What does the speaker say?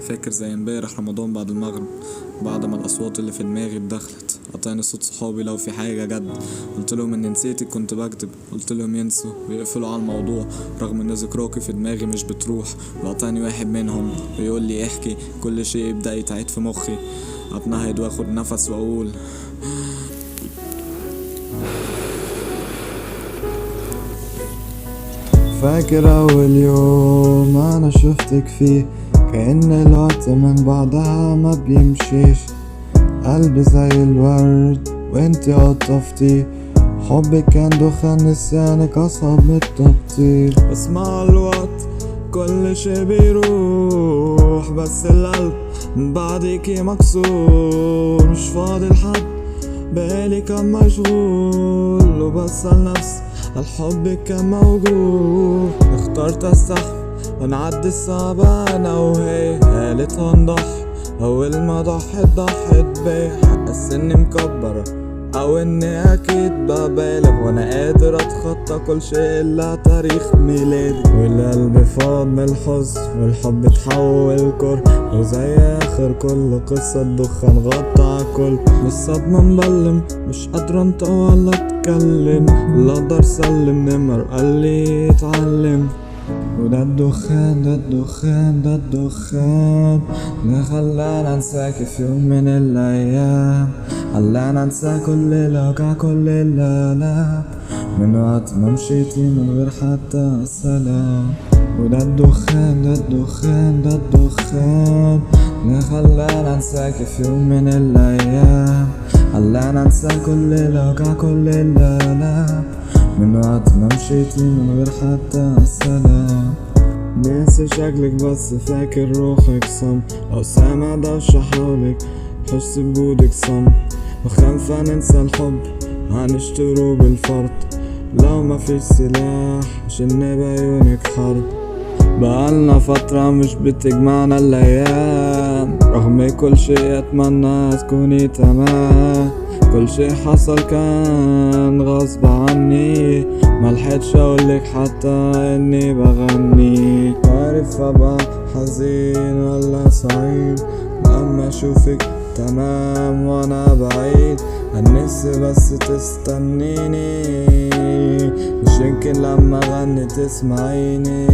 فاكر زي امبارح رمضان بعد المغرب، بعد ما الأصوات اللي في دماغي اتدخلت قطعني صوت صحابي لو في حاجة جد. قلت لهم اني نسيتك كنت بكدب، قلت لهم ينسوا ويقفلوا على الموضوع رغم ان ذكراكي في دماغي مش بتروح. وقطعني واحد منهم ويقول لي احكي، كل شيء يبدأ يتعيد في مخي. اتنهد واخد نفس واقول فاكر أول يوم أنا شفتك فيه، كأن الوقت من بعدها ما بيمشيش. قلبي زي الورد وانتي قطفتيه، حبك كان دخان نسيانك أصعب من التبطيل. بس مع الوقت كل شي بيروح، بس القلب من بعديكي مكسور. مش فاضي لحد، بالي كان مشغول، وبسأل نفسي الحب كان موجود. اخترت استحمل ونعدي الصعبة انا وهي، قالت هنضحي، اول ما ضحت ضحت بيا. حاسس اني مكبرة او اني اكيد ببالغ، وانا قادر اتخطى كل شيء الا تاريخ ميلادي. والقلب فاض من الحزن والحب اتحول كره، وزي اخر كل قصة الدخان غطى عالكل. بالصدمة مبلم، مش قادر انطق ولا اتكلم، لا اقدر سلم نمر قال لي اتعلم. وده الدخان، ده الدخان، ده الدخان ده خلانا انساك في يوم من الايام، خلانا انسى كل الوجع كل الالام، من وقت ما مشيتي من غير حتى سلام. وده الدخان، ده الدخان، ده الدخان ده خلانا انساك في يوم من الايام، خلانا انسى كل الوجع كل الالام، من وقت ما مشيتي من غير حتى السلام. ناسي شكلك بس فاكر روحك صم، لو سامع دوشة حولك حس بجودك صم. وخايفة ننسى الحب هنشتروه بالفرط، لو مفيش سلاح عشان بعيونك حرب. بقالنا فترة مش بتجمعنا الأيام، رغم كل شيء أتمنى تكوني تمام. كل شيء حصل كان غصب عني، ملحقتش اقولك حتى اني بغني. عارف ابقى حزين ولا سعيد لما اشوفك تمام وانا بعيد. النفس بس تستنيني، مش يمكن لما اغني تسمعيني.